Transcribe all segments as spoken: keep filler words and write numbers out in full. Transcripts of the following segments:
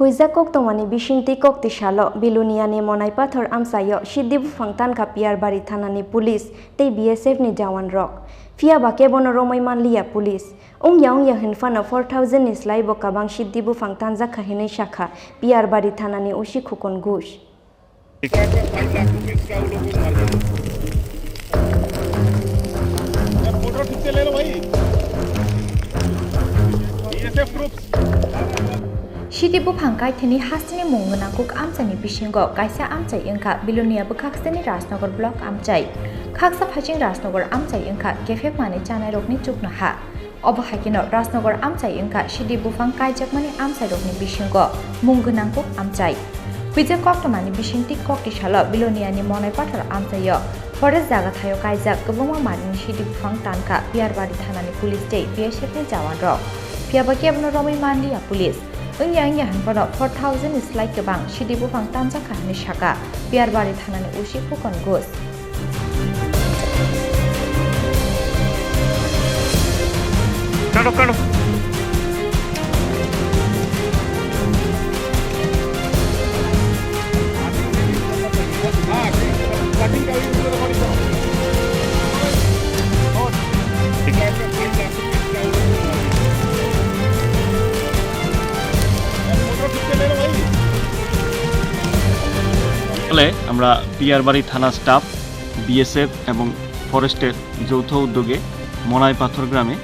Huijak koktwmani bisingtwi koktwi salo Biloniani Monai Pathor amchaio Siddhi buphang tankha Piyarbari thanani police tei B S F ni jawan rok. Phiya ba kebono romwi manliya police. Wngya wngya hwnphano four thousand ni slai bo kabang Siddhi buphang tanjakha hwnwi sakha Piyarbari thanani O C Khukon Ghosh. Siddhi buphang kaithini hasteni mung gwnang kuk amchaini bisingo kaisa amchai wngkha Bilonia bwkhakseni Rajnagar block amchai. Khaksa phaiching Rajnagar amchai wngkha kephek manwi chanairokni chuknoha. Obo hai kheno Rajnagar amchai wngkha Siddhi buphang kaijakmani amchairokni bisingo mung gwnang kuk amchai. Huijak koktwmani bisingtwi koktwi salo Biloniani Monai Pathor amchaio forest jaga thaio kaijak kwbangma manwini Siddhi buphang tankha Piyarbari thanani police tei B S F ni jawan rok. Phiya ba kebono romwi manliya police. Wngya wngya hwnphano four thousand ni slai kwbang Siddhi buphang tanjakha hwnwi sakha Piyarbari thanani O C Khukon Ghosh. Kano, kano. ফলে আমরা পিয়ারবাড়ি থানা staff, BSF এবং ফরেস্টের যৌথ উদ্যোগে মনাই পাথর গ্রামে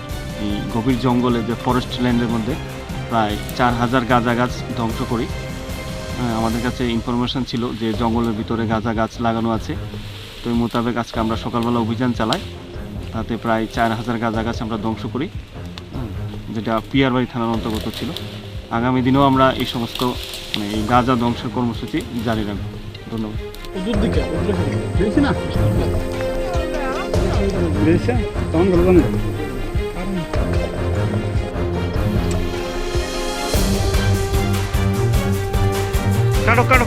এই গভীর জঙ্গলে যে ফরেস্ট ল্যান্ডের মধ্যে প্রায় চার হাজার গাঁজা গাছ ধ্বংস করি। আহ, আমাদের কাছে ইনফরমেশন ছিল যে জঙ্গলের ভিতরে গাঁজা গাছ লাগানো আছে। তো এই মোতাবেক আজকে আমরা সকালবেলা অভিযান চালাই, তাতে প্রায় চার হাজার গাঁজা গাছ আমরা ধ্বংস করি, হুম, যেটা পিয়ারবাড়ি থানার অন্তর্গত ছিল। আগামী দিনেও আমরা এই সমস্ত, মানে, এই গাঁজা ধ্বংসের কর্মসূচি জারি রাখবো। ধন্যবাদ। উজুর দিকে, উজুর দিকে। বেশি না? বেশি? তখন বলবো না। কাটো, কাটো।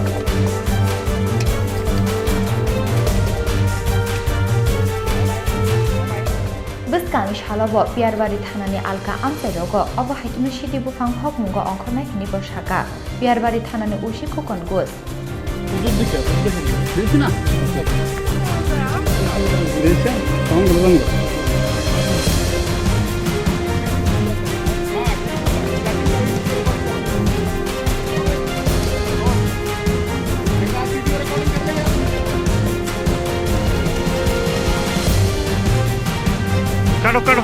Bwskangni salo bo Piyarbari thanani alka amchai rogo obo hai kheno Siddhi buphang hokmungo ongkhornai hwnwi bo sakha. Piyarbari thanani O C Khukon Ghosh. Kano, kano.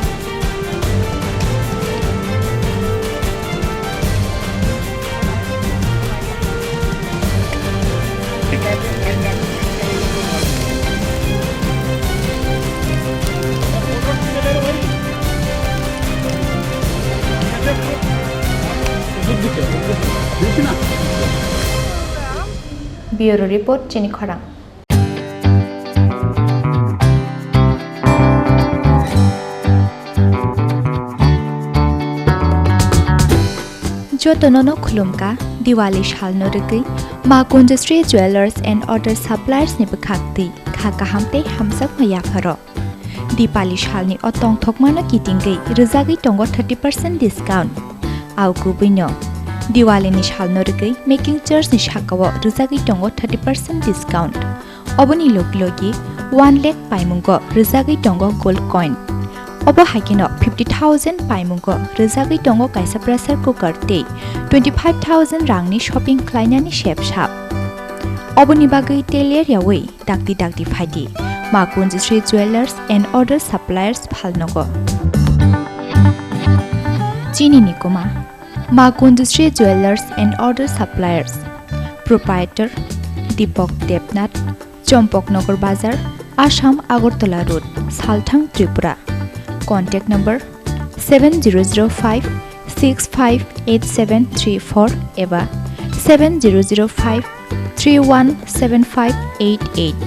Bureau Report, Chini Khorang. Jotono no khulumkha, Diwali salno rwgwi Ma Kunjasri Jewellers and Other Suppliers ni bwkhak twi kha kaham tei hamjakma yapharo. Diwali salni o tongthokmano kitingwi rwjagwi tongo thirty percent discount. Au kubuino Diwali ni salno rwgwi making charge ni sakao rwjagwi tongo thirty percent discount. Oboni logi logi one lakh paimungo rwjagwi tongo gold coin. Obo hai kheno fifty thousand paimungo rwjagwi tongo kaisa pressure cooker tei twenty five thousand rangni shopping khlainani sep sap. Oboni bagwi tei ler yaui dakti dakti phaidi Ma Kunjasri Jewellers and Other Suppliers phalnogo. Chini ni kwma. Ma Kunjasri Jewellers and Other Suppliers. Proprietor Deepak Debnath, Champaknagar Bazar, Assam Agartala Road, Salthang, Tripura. Contact number seven zero zero five six five eight seven three four eba seven zero zero five three one seven five eight eight.